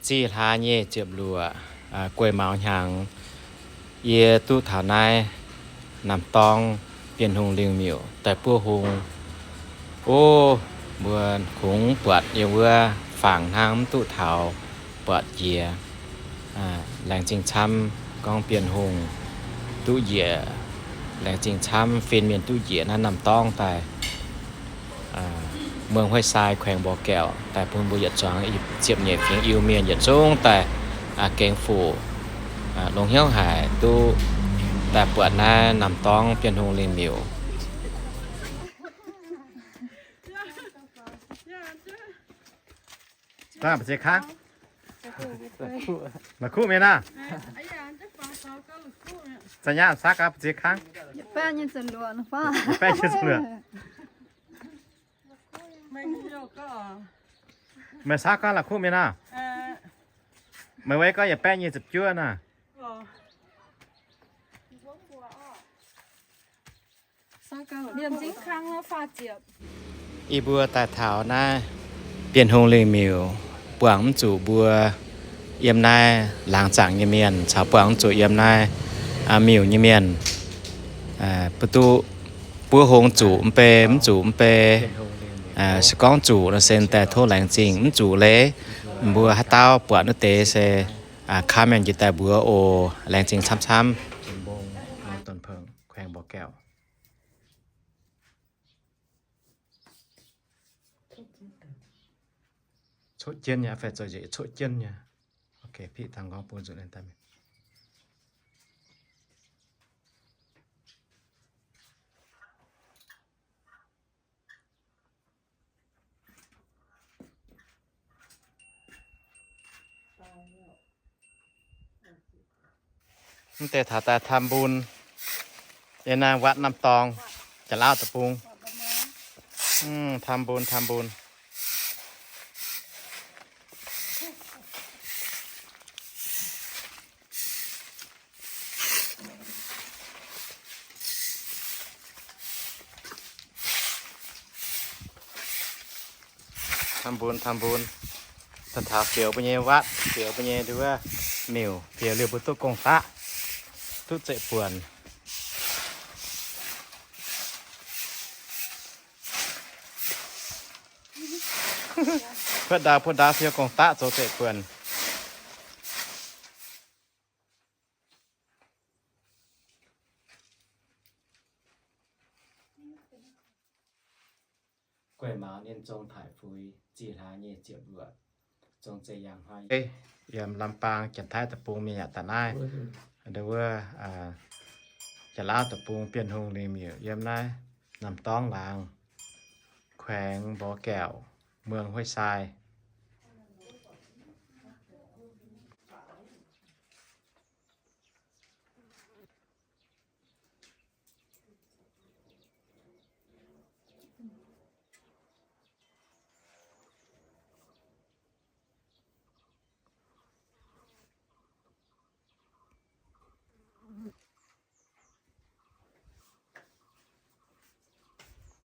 Zih hlaax nyei ziepc luoqc, guei maux hnyangx, yie duqv taux naaiv Namh Dorngv Bienh Hungh Lingh Miuc daaih buov hung. O, mbuo kungx buatc yiem wuov fangx hnangv, mv duqv taux buatc njiec. Laengz zingh camv gorngv Bienh Hungh duqv njiec, laengz zingh camv fin mienh duqv njiec naaiv Namh Dorngv daaih, เมืองห้วยทราย แขวงบ่อแก้ว daaih bun mbuo yietc zuangx ziepc nyeic fingx Iu-Mienh yietc zungv daaih gengx fuqv longx hnyouv haic duqv daaih buatc naaiv Namh Dorngv Bienh Hungh Lingh Miuc. La'kuqv mienh naaiv. Za'nyaah mv saakv gaax ba'ziex kangv. Meih saakv gaax la'kuqv mienh naaiv. Meih weic gorngv yietc baeqv nyic ziepc juov naaiv. Yie mbuo daaih taux naaiv Bienh Hungh Lingh Miuc, buangh mv zuqc mbuo yiem naaiv laangz zaangc nyei mienh caux buangh mv zuqc yiem naaiv miuc nyei mienh, mbuo duqv buov hung zuqc mv bei, mv zuqc mv bei. Se gorngv zuqc nor se daaih tov laengz zingh, mv zuqc leiz mbuo haaix dauh buatc naaiv deix se comment njiec daaih mbuox oc. Laengz zingh camv-camv. Coqv jienv nyei fai zoux nzengc coqv jienv nyei. Ok, piqv dangh gorngv bun zuqc ninh daaih mingh. Mv deix taux daaih tham mbun yiem naaiv วัดน้ำตอง Janx-Lauv deic-bung. Tham mbun, tham mbun. Tham mbun, tham mbun. Daaih taux fioux mbuo nyei วัด, fioux mbuo nyei nduov miuc, fioux liuz mbuo duqv gong-daqv, duqv zeqc buonc. Buoqv ndau buoqv ndau fioux gong-daqv zoux zeqc buonc. Guei maux ninh zong taaix fuix zih hlaax nyei ziepc luoqc, zong zeiz yangh hnoi. Yiem Lambaang Janx-Taiv deic-bung mienh yaac daaih naaiv, wuov Janx-Lauv deic-bung Bienh Hungh Lingh Miuc yiem naaiv Namh Dorngv Laangz, แขวงบ่อแก้ว เมืองห้วยทราย.